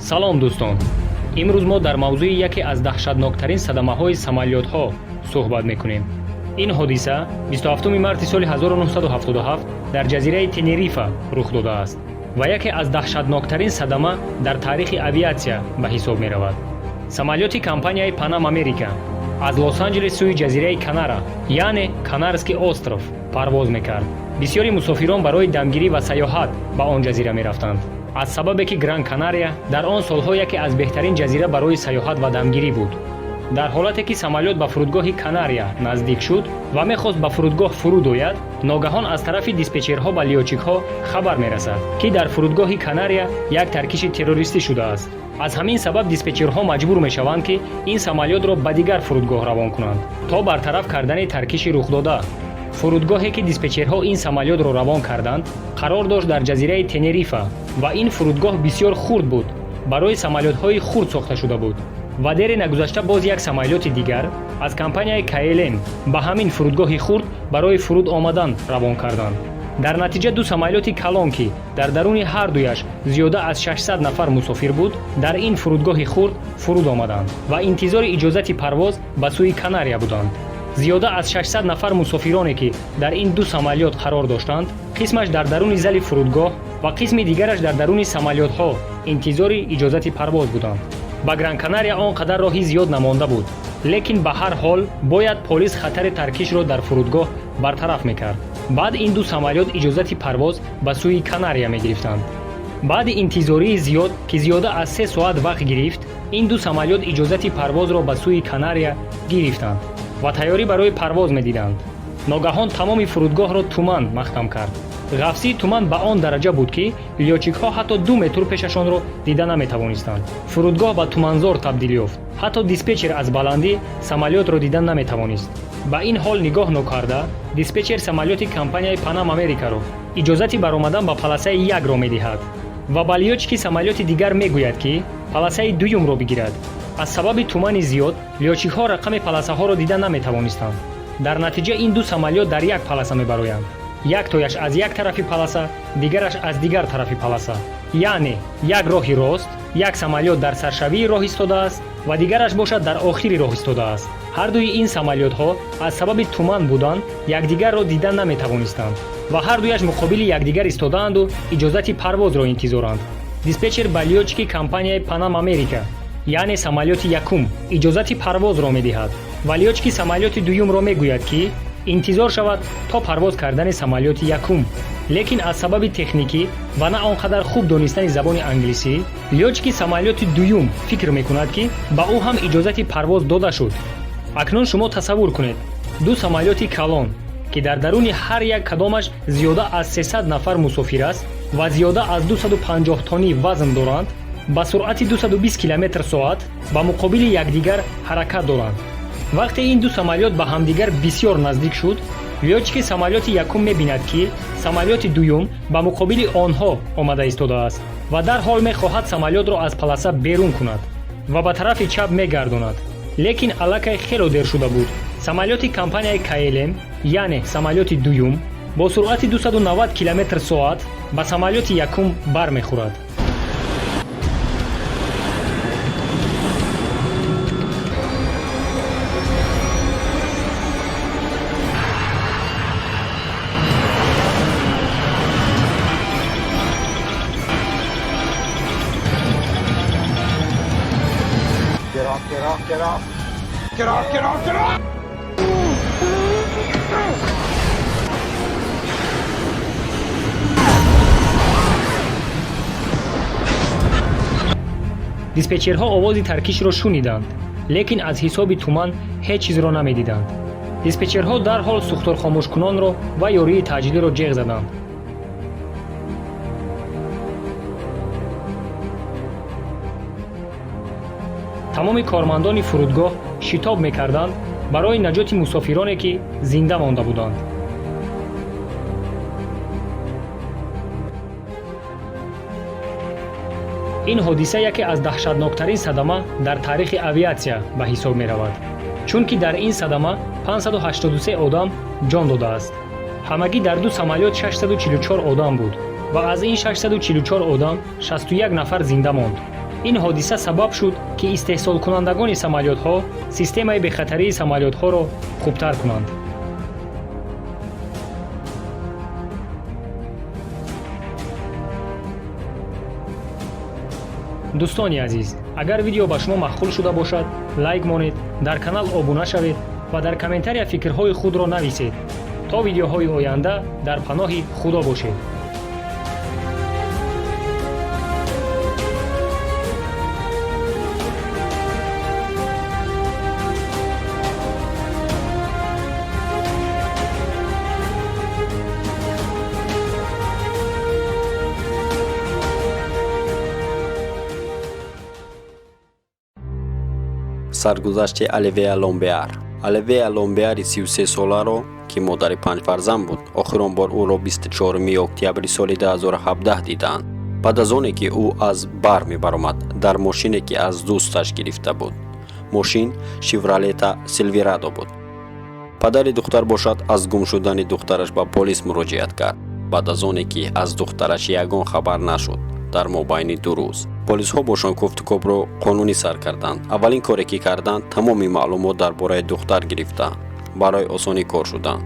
Салом, дӯстон! Имрӯз мо дар мавзӯи яке аз даҳшатноктарин садамаҳои самолётҳо суҳбат мекунем. Ин ҳодиса 27 марти соли 1977 дар ҷазираи Тенерифа рух додааст ва яке аз даҳшатноктарин садама дар таърихи авиатсия ба ҳисоб меравад. Самолёти компанияи Панам Америка аз Лос-Анҷелес сӯи ҷазираи Канара, яъне Канарский остров, парвоз мекард. Бисёри мусофирон барои дамгирӣ ва сайёҳат ба он ҷазира мерафтанд, аз сабабе ки Гран Канария дар он солҳо яке аз беҳтарин ҷазира барои сайёҳат ва дамгирӣ буд. Дар ҳолате ки самолёт ба фурудгоҳи Канария наздик шуд ва мехост ба фурудгоҳ фуруд ояд, ногаҳон аз тарафи диспетчерҳо ба лётчикҳо хабар мерасад, ки дар фурудгоҳи Канария як таркиши террористӣ шудааст. Аз ҳамин сабаб диспетчерҳо маҷбур мешаванд, ки ин самолётро ба дигар фурудгоҳ равон кунанд то бартараф кардани таркиши рухдода. Фурудгоҳе ки диспетчерҳо ин самолётро равон карданд, қарор дошт дар ҷазираи Тенерифа ва ин фурудгоҳ бисёр хурд буд, барои самолётҳои хурд сохта шуда буд. Ва дере нагузашта боз як самолёти дигар аз компанияи КЛМ ба ҳамин фурудгоҳи хурд барои фуруд омадан равон карданд. Дар натиҷа ду самолёти калон, ки дар даруни ҳар дуяш зиёда аз 600 нафар мусофир буд, дар ин фурудгоҳи хурд фуруд омаданд ва интизори иҷозати парвоз ба сӯи Канария буданд. Зиёда аз 600 нафар мусофироне, ки дар ин ду самолёт қарор доштанд, қисмаш дар даруни зали фурудгоҳ ва қисми дигараш дар даруни самолётҳо интизори иҷозати парвоз буданд. Ба Гран Канария он қадар роҳи зиёд намонда буд, лекин ба ҳар ҳол бояд полис хатари таркишро дар фурудгоҳ бартараф мекард. Баъд ин ду самолёт иҷозати парвоз ба сӯи Канария мегирифтанд. Баъди интизории зиёд, ки зиёда аз 3 соат вақт гирифт, ин ду самолёт иҷозати парвозро ба сӯи Канария гирифтанд ва тайёрӣ барои парвоз медиданд. Ногаҳон тамоми фурудгоҳро туман маҳкам кард. Ғафсии туман ба он дараҷа буд, ки лётчикҳо ҳатто 2 метр пешашонро дида наметавонистанд. Фурудгоҳ ба туманзор табдил ёфт. Ҳатто диспетчер аз баландӣ самолётро дида наметавонист. Ба ин ҳол нигоҳ нокарда, диспетчер самолёти компанияи Панам Америкаро иҷозати баромадан ба полосаи якро медиҳад ва ба лётчики самолёти дигар мегӯяд, ки полосаи дуюмро бигирад. Аз сабаби тумани зиёд лётчикҳо рақами полосаҳоро дида наметавонистанд. Дар натиҷа ин ду самолёт дар як полоса мебароянд: яктояш аз як тарафи полоса, дигараш аз дигар тарафи полоса, яъне як роҳи рост. Як самолёт дар саршавии роҳ истодааст ва дигараш бошад дар охири роҳ истодааст. Ҳардуи ин самолётҳо аз сабаби туман будан якдигарро дида наметавонистанд ва ҳардуяш муқобили якдигар истодаанду иҷозати парвозро интизоранд. Диспетчер ба лётчики компанияи Панам Америка, яъне самолёти якум, иҷозати парвозро медиҳад ва лётчики самолёти дуюмро мегӯяд, ки интизор шавад то парвоз кардани самолёти якум. Лекин аз сабаби техникӣ ва на он қадар хуб донистани забони англисӣ, лётчики самолёти дуюм фикр мекунад, ки ба ӯ ҳам иҷозати парвоз дода шуд. Акнун шумо тасаввур кунед: ду самолёти калон, ки дар даруни ҳар як кадомаш зиёда аз 300 нафар мусофир аст ва зиёда аз 250 тонни вазн доранд, ба суръати 220 километр соат ба муқобили якдигар ҳаракат доранд. Вақте ин ду самолёт ба ҳамдигар бисёр наздик шуд, лётчики самолёти якум мебинад, ки самолёти дуюм ба муқобили онҳо омада истодааст ва дарҳол мехоҳад самолётро аз полоса берун кунад ва ба тарафи чап мегардонад, лекин аллакай хело дер шуда буд. Самолёти компанияи КЛМ, яъне самолёти дуюм, бо суръати 290 километр соат ба самолёти якум бармехӯрад. Get off, get off, get off. Get off, get off, get off! Диспетчерҳо овози таркишро шуниданд, лекин аз ҳисоби туман ҳеҷ чизро намедиданд. Диспетчерҳо дарҳол сӯхторхомӯшкунонро ва ёрии таъҷилиро ҷеғ заданд. Тамоми кормандони фурудгоҳ шитоб мекарданд барои наҷоти мусофироне, ки зинда монда буданд. Ин ҳодиса яке аз даҳшатноктарин садама дар таърихи авиатсия ба ҳисоб меравад, чунки дар ин садама 583 одам ҷон додааст. Ҳамагӣ дар ду самолёт 644 одам буд ва аз ин 644 одам 61 нафар зинда монд. Ин ҳодиса сабаб шуд, ки истеҳсолкунандагони самолётҳо системаи бехатарии самолётҳоро хубтар кунанд. Дӯстони азиз, агар видео ба шумо маъқул шуда бошад, лайк монед, дар канал обуна шавед ва дар комментария фикрҳои худро нависед. То видеоҳои оянда дар паноҳи Худо бошед. Саргузашти Оливея Ломбеар. Оливея Ломбеари 33-соларо, ки модари панҷ фарзанд буд, охирон бор ӯро 24 октябри соли 2017 дидаанд, баъд аз оне ки ӯ аз бар мебаромад дар мошине, ки аз дӯсташ гирифта буд. Мошин Шевролета Силверадо буд. Падари духтар бошад, аз гум шудани духтараш ба полис муроҷиат кард, баъд аз оне ки аз духтараш ягон хабар нашуд дар мобайни 2 рӯз. Полисҳо бошанд, кофтукобро қонунӣ сар карданд. Аввалин коре, ки карданд, тамоми маълумот дар бораи духтар гирифта, барои осонӣ кор шуданд.